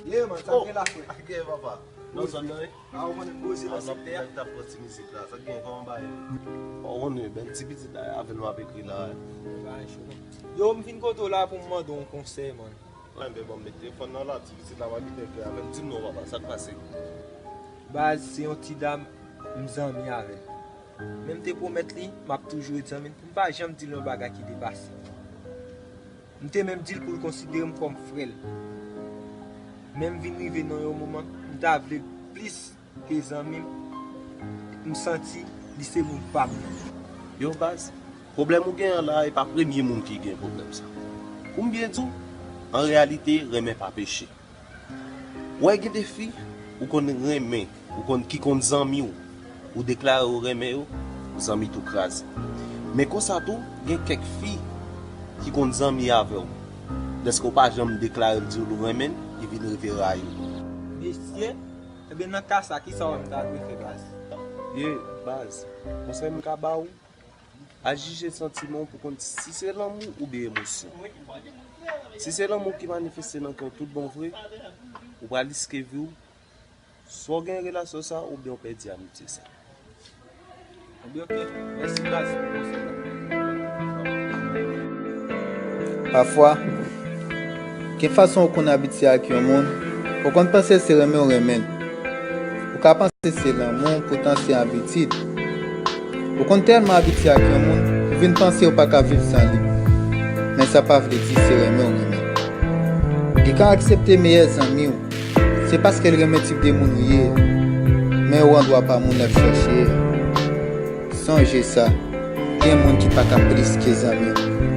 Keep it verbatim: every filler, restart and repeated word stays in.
Ye, man, sa gen la, frè? Sa gen, papa? Nan zòn nan, wi. A, ou konnen m poze nan sektè a. Nèg t ap fè ti mizik la. Sa gen, kòman bagay yo? Ou konnen, bèl ti pitit la, avè l m ap ekri la. Bagay cho, man. Yo, m vin kote w la pou m mande w yon konsèy, man. Wi, men bon, met telefòn nan la, ti pitit la, m ap kite l avè l. Di m non, papa, sa k pase? Baz, se yon ti dam, m zanmi avè l. Men m te pwomèt li, m ap toujou ret zanmi l, pou m pa janm di l yon bagay ki depase. M te menm di l pou l konsidere m kòm frè l. Men m vin rive nan yon moman, m ta vle l plis ke zanmi m. M santi li se moun pa m nan. Yo, baz, pwoblèm ou gen an la, e pa premye moun ki gen pwoblèm sa. Pou m byen di w, an reyalite, renmen pa peche. Ou wè, gen de fi ou konn renmen, ou konn, ki konn zanmi w, ou deklare ou renmen yo, zanmi tou kraze. Men konsa tou, gen kèk fi ki konn zanmi avè w. Dèske w pa janm deklare l, di l ou renmen l, li vin rive rayi w. Mesye, ebyen nan ka sa, kisa w wè m ta dwe fè, baz? Ye, baz, konsèy m ka ba w, al jije santiman w pou konn si se lanmou oubyen emosyon. Si se lanmou ki manifeste nan kè w tout bon vre, ou pral riske vi w, swa w gen relasyon sa oubyen w pèdi amitye sa. Ebyen, oke. Mèsi, baz, pou konsèy la. Pafwa, gen fason ou konn abitye ak yon moun, ou konn panse se renmen w renmen l. Ou ka panse se lanmou, poutan se abitid. Ou konn tèlman abitye ak yon moun, ou vin panse ou pa ka viv san li. Men sa pa vle di se renmen w renmen l. Li ka aksepte meyè zanmi w, se paske l renmen tip de moun ou ye a. Men ou an dwa pa moun l ap chèche a. Sonje sa, gen moun ki pa ka plis ke zanmi w.